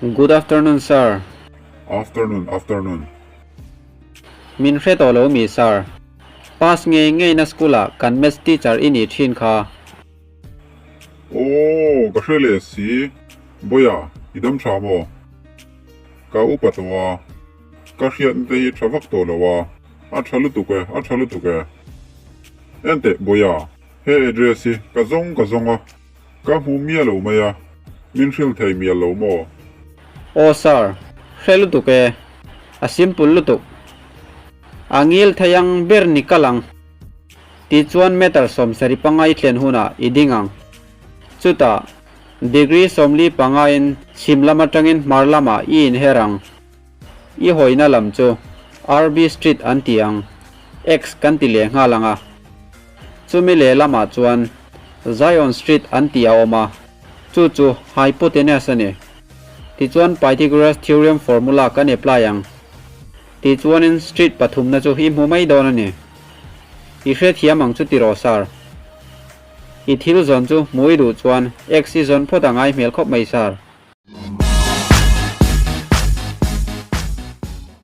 Good afternoon sir. Afternoon, afternoon. Min hre tawh lo mi sir? Pass ngei ngei na school ah kan maths teacher i nih thin kha. Aw, ka hre leh si. Boya, i dam tha maw? Ka upa tawh a, ka hriatna te hi tha vak tawh lo a, a tha lutuk e, a tha lutuk e. Enteh Boya, he address hi ka zawng ka zawng a. Ka hmu miah lo mai a, min hrilh thei miah lo maw? Aw sir, hre lutuk e, a simple lutuk. A ngil thei ang ber ni kal ang. Tichuan meter 75 i thlen hunah i ding ang. Chutah, degree 45 in chhim lam atangin hmar lamah i inher ang. I hawina lam chu RB Street an ti ang, X kan ti leh nghal ang a. Chumi lehlamah chuan Zion Street an tih a awm a, chu chu hypotenuse a ni. Tichuan Pythagoras theorem formula kan apply ang. Tichuanin street pathumna chu i hmu mai dawn a ni. I hrethiam ang chu tiraw sir? I thil zawn chu hmu i duh chuan X i zawn phawt a ngai hmel khawp mai sir.